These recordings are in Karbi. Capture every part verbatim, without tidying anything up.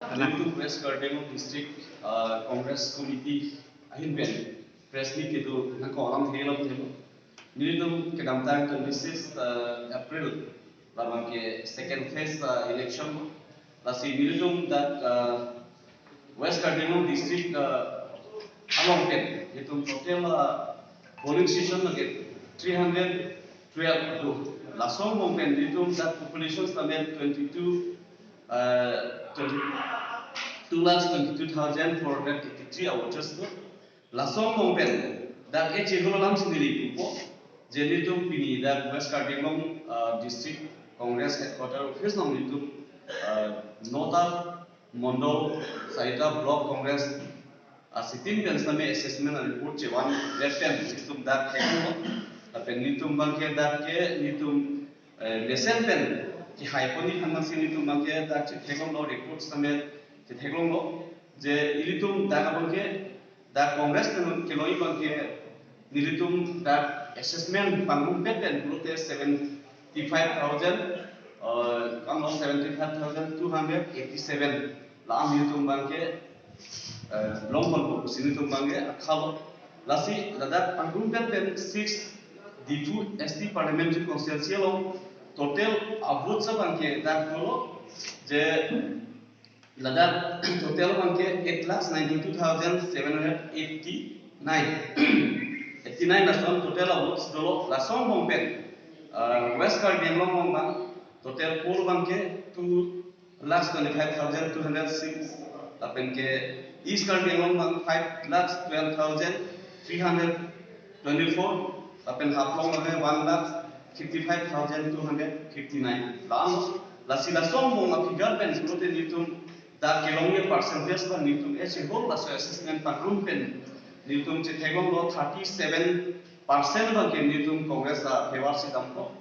Nelitum West Karbi Anglong District, uh, Congress Committee ahin pen press meet kedo nangkok alam thelo thelo. Nelitum kedamtang twenty-six, uh, April labang ke second phase, uh, election. Lasi nelitum dak, uh, West Karbi Anglong District, uh, along pen nelitum total, uh, polling station lake three hundred twelve do. Laso angbong pen nelitum dak population sitame twenty-two, uh, twenty, two lakhs twenty-two thousand four hundred eighty-three voters do. Laso angbong pen dak e cheholo lam si neli pupo, je nelitum pini dak West Karbi Anglong, uh, District Congress Headquarter Office along nelitum, uh, nota Mondol, sarita Block Congress asitin pen sitame assessment report chevan vet pen nelitum dak theklonglo. Lapen nelitum abangke dak ke nelitum, eh, mesen pen kehai ponji aphan si nelitum abangke dak chetheklonglo, report sitame chetheklonglo. Je ilitum dak abangke dak Congress pen kelongji abangke nelitum dak assessment pangrumpet pen pulote seventy-five thousand, uh, kanglo seventy-five thousand two hundred eighty-seven la-an nelitum abangke, uh, longponpo si nelitum abangke akhalo. Lasi ladak pangrumpet pen six Diphu S T Parliamentary Constituency along total avotes abangke dak dolo je ladak total abangke eight lakhs ninety-two thousand seven hundred eighty-nine. Eighty-nine lason total avotes dolo. Laso angbong pen, uh, West Karbi Anglong abang total poll abangke two lakhs twenty-five thousand two hundred six. Lapen ke East Karbi Anglong abang five lakhs twelve thousand three hundred twenty-four, lapen Haflong abang one lakh fifty-five thousand two hundred fifty-nine. La-an, lasi laso angbong a-figure pen pulote nelitum dak kelongji percentage abang nelitum e cheholo laso assessment pangrum pen nelitum chetheklonglo thirty-seven percent abangke nelitum Congress a-favor si dampo.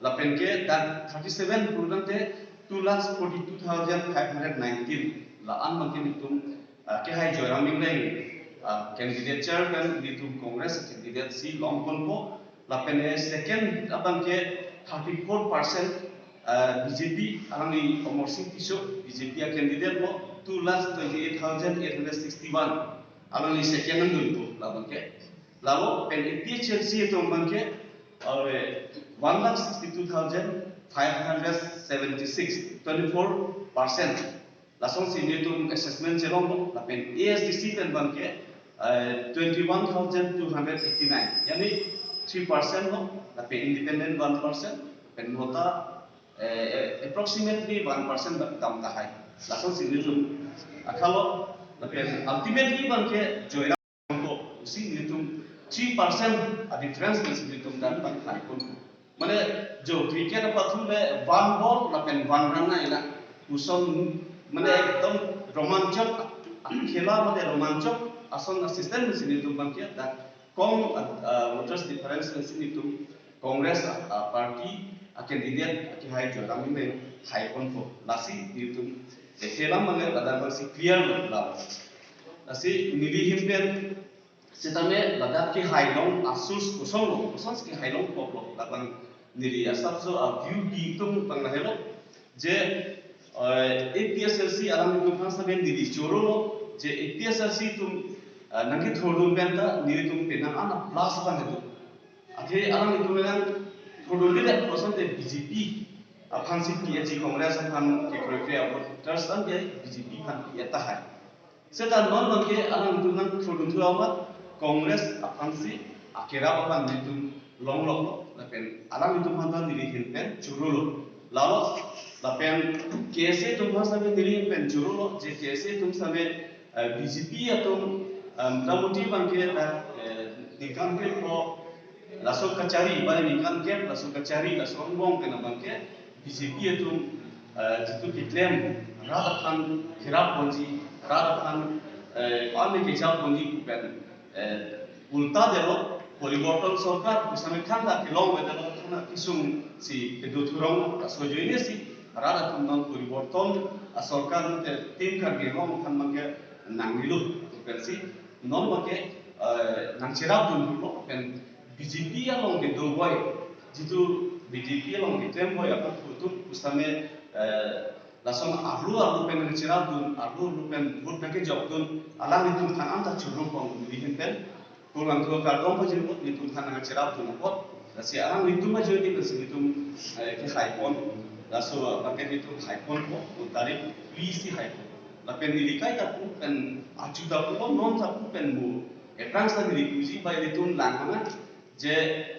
Lapen ke dak thirty-seven purutangte two lakhs forty-two thousand five hundred nineteen la-an abangke nelitum, ah, kehai Joyram Engleng, ah, candidature pen nelitum Congress candidate si longponpo. Lapen ke second abangke thirty-four percent, ah, B J P, alangli Amarsing Tisso, B J P a-candidate lo, two lakhs twenty-eight thousand eight hundred sixty-one. Alangli second nangdunpo labangke. Lapen A P H L C atum abangke, uh, one lakh sixty-two thousand five hundred seventy-six, twenty-four percent. Lasonsi nelitum assessment chelonglo. Lapen A S D C pen abangke, uh, twenty-one thousand two hundred eighty-nine, yani three percent lo. Lapen independent one percent, pen NOTA, eh, approximately one percent bak dam tahai. Lasonsi nelitum akhalo, lapen ultimately abangke Joyram ko si nelitum three percent a-difference pensi nelitum dak abang haikon. Mane jo cricket apathu le one ball lapen one run na ila. Koson mane ekdom romanchok khela mane romanchok ason a-system si nelitum abangke dak kom, ah, ah, voters difference pensi nelitum Congress a, a-party a-candidate akehai Joyram Engleng haiponpo. Lasi nelitum ethelam mane ladak abangsi clear lo la. Lasi neli ahin pen sitame ladak kehai long a-source kosonlo, kosonsi kehai longkoklo, labang neli asapso a-view bi atum abang lahelo. Je, eh, A P H L C alanglitum aphan sitame neli chorolo, je A P H L C atum, eh, nangkethurdun pen ta nelitum penang an a-plus abang do. Athe alanglitum nangthurdundedet pulote B J P aphansi pi-etji, Congress aphan kekroi kre a-voters an pi-et, B J P aphan pi-et tahai. Seta non abangke alanglitum nangthurdun thu amat Congress aphansi akerap abang nelitum longloklo, lapen alanglitum aphan ta neli ahin pen chorolo. Lalo lapen K S A atum aphan sitame neli ahin pen chorolo, je K S A atum sitame, eh, B J P atum, eh, motamoti abangke dak, eh, ningkan kep laso kachari, bali ningkan kep laso kachari, laso angbong pen abangke B J P atum, eh, jitu keklem rat aphan kerap ponji, rat aphan, eh, kami kejap ponji pen, eh, ulta delo, poriborton sorkar, misalnya thangta kelongvedetlo, thangta kesungsi kedo thurong, laso ajoinesi rat atum nang poriborton a-sorkar te tim Karbi Anglong aphan abangke nangnelo pensi non abangke, eh, nangcherapdunlo pen B J P along kedo boi, jitu B J P along keklem boi aphan atum pusitame, eh, Lason arlo arlo pen nangcherapdun, arlo arlo pen vote nangkejokdun, alanglitum aphan anta choro pon neli ahin pen. Kurvangthu kardom pajirpo, nelitum aphan nangcherapdun apot. Lasi alanglitum ajoine lasi nelitum, eh, kehai pon. Laso abangke nelitum hai ponpo, tarik phli si hai pon. Lapen neli kaita pu pen achu ta pu, non ta pu pen mo. Aphrang si neli puji bai nelitum lang mana. Je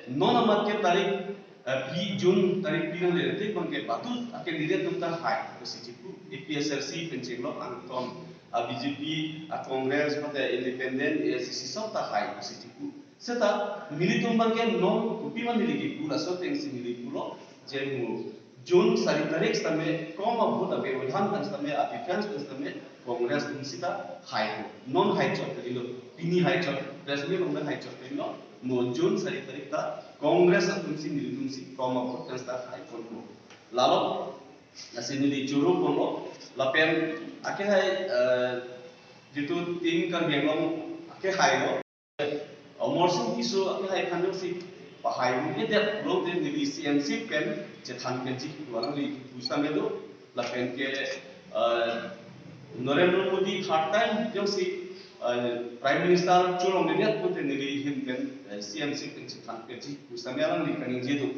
non amat ke tarik, eh, phli, June tarik phli nangle tik abangke batut a-candidate atum ta hai pusi chipu, A P H L C pen chenglok angton, a-B J P, a-Congress, mate independent, A I C C song ta hai pusi chipu. Seta nelitum abangke non kopi ma neli kipu, laso ateng si neli pulo, je mo June sari tarik sitame kom a-vote ave, uhan pen sitame, a-difference pen sitame, Congress atum sita hai ko. Non hai chot kalilo. Pini hai chot, President Congress hai chot kalilo. Mo June sari tarik ta Congress atum si nelitum si kom a-vote pen sita hai ponpo. Lalo, lasi neli choro ponlo. Lapen, akehai, eh, jitu Team Karbi Anglong, akehai lo. Amarsing Tisso akehai aphan jongsi pahai un-edet pulote neli C M seat pen chethan peji pu alangli pu sitame do. Lapen ke, eh, Narendra Modi third time jongsi, eh, Prime Minister cholongledet pulote neli ahin pen, eh, C M seat pen chethan peji pu sitame alangli kaningje do.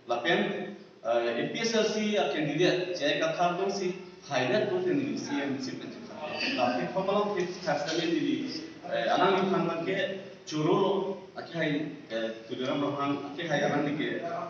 Lapen, eh, A P H L C a-candidate J I Kathar jongsi haidet pulote neli C M seat pen chethan. Lapen komalang ke thak sitame neli, eh, alangliphan abangke chorolo, akehai, eh, Tuliram Ronghang, akehai alangli ke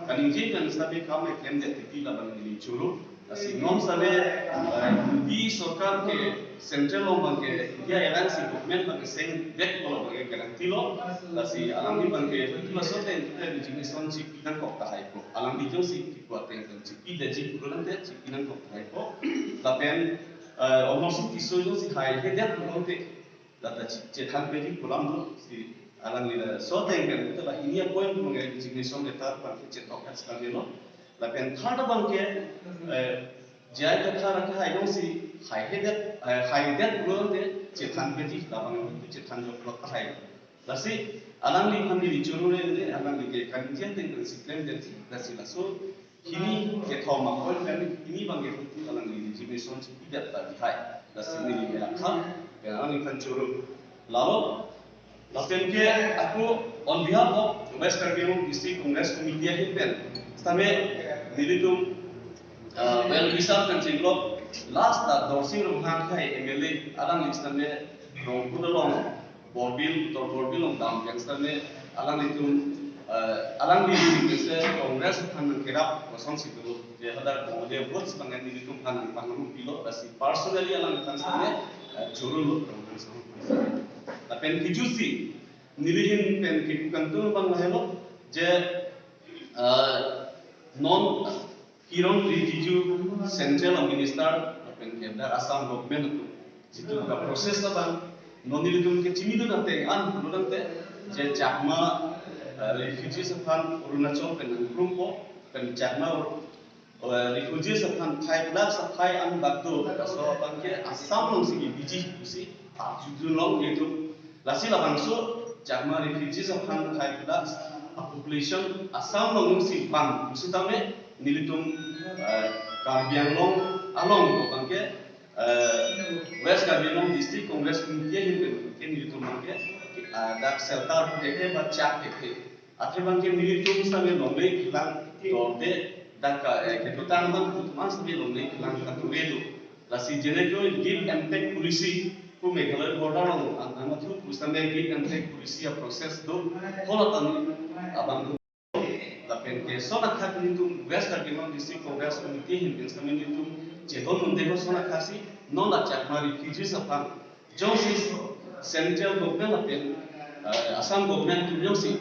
kaningje pen sitame kam keklemdet titi labang neli choro. Lasi non sitame, eh, Modi sorkar ke central along abangke India Alliance government abangke sengdetpo labang ke guarantee lo. Lasi alangli abangke laso ateng ke resignation chipi nangkok tahai ko. Alangli jongsi kipu ateng chipi daji pulo nangte chipi nangkok tahai ko. Lapen, eh, Amarsing Tisso jongsi haihedet pulote, lata che-, chethan peji pu alam do, si alangli laso ateng pen, ta la hini a-point pu ngai resignation letter abangke chetok et sitame lo. Lapen third abangke, eh, J I Kathar akehai jongsi haihedet, eh, haidet pulote chethan peji, labang chethan jok lo tahai. Lasi alangliphan neli chorole, alangli ke kaningje ateng pen si klemdet, lasi laso hini kethom a-point pen hini abangke putu alangli resignation chipidet ta dihai. Lasi neli ke akha pen alangliphan choro. Lalo, lapen ke ako on behalf of West Karbi Anglong District Congress Committee ahin pen sitame nelitum, ah, well wisher pen chenglok, last ta Dorsing Ronghang akehai M L A, alangli sitame Rongpur along Borbil, Uttor Borbil along dam pen sitame alanglitum, eh, alangli pen se Congress aphan nangkerap kosonsi do, je hadak Bongodia votes abang nelitum aphan nangpangpilo, lasi personally alangliphan sitame, eh, chorolo, Ronghang sitame. Lapen kejutsi, neli ahin pen kipu kangtung abang lahelo, je, eh, non Kiren Rijiju Central Minister lapen ke dak Assam government atum jitu ka-process abang non nelitum kechinidun ateng an pulo tangte, je Chakma, eh, refugees aphan Arunachal pen nangkrumpo, pen Chakma, eh, refugees aphan five lakhs aphai an bak do, laso abangke Assam alongsi kebiji pusi arjudun long nelitum. Lasi labangso Chakma refugees aphan five lakhs a-population Assam alongsi bang pusitame nelitum, eh, Karbi Anglong along abangke, eh, West Karbi Anglong District Congress Committee ahin pen ke nelitum abangke, eh, dak shelter ke ke ba chak ke ke. Athe abangke nelitum sitame longle kelang torde, dak ka, eh, kedotang abang atum sitame longle kelang katore do. Lasi jene ko give and take policy pu Meghalaya border along an, an mathu pu sitame give and take policy a-process do. Hala tangte abang lapen ke lason athak nelitum West Karbi Anglong District Congress Committee ahin pen sitame nelitum chedondunde ho lason athak si non la Chakma refugees aphan jongsi central government lapen, eh, Assam government atum jongsi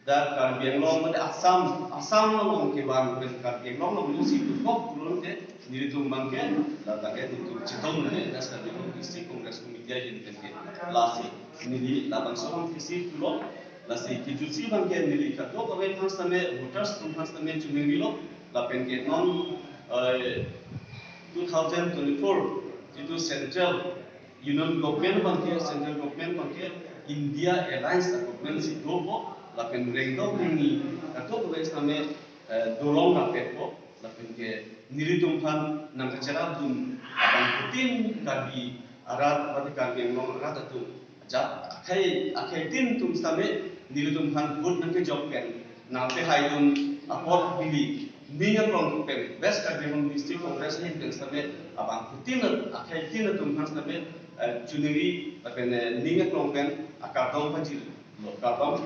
dak Karbi Anglong mate Assam, Assam along kevang pen Karbi Anglong along jongsi dokok pulote nelitum abangke la tangte nelitum chedondunde West Karbi Anglong District Congress Committee ahin pen ke. Lasi neli labangso abang kisi pulo, lasi kejutsi abangke neli kadokave aphan sitame, voters atum aphan sitame choningrilo, lapen ke non, eh, two thousand twenty-four jitu central Union government abangke, central government abangke India Alliance government si dopo, lapen rengdok rengni kadokave sitame, eh, dolong rapetpo, lapen ke nelitum aphan nangkacherapdun abangphutin Karbi arat, abang Karbi Anglong arat atum ajat akhei akhei tin atum sitame nelitum aphan vote nangkejok pen nangpehaidun apot neli ning aklong pen West Karbi Anglong District Congress ahin pen sitame abangphutin akhei tin atum aphan sitame, eh, choningri lapen, eh, ning aklong pen akardom pajirlo, kardom.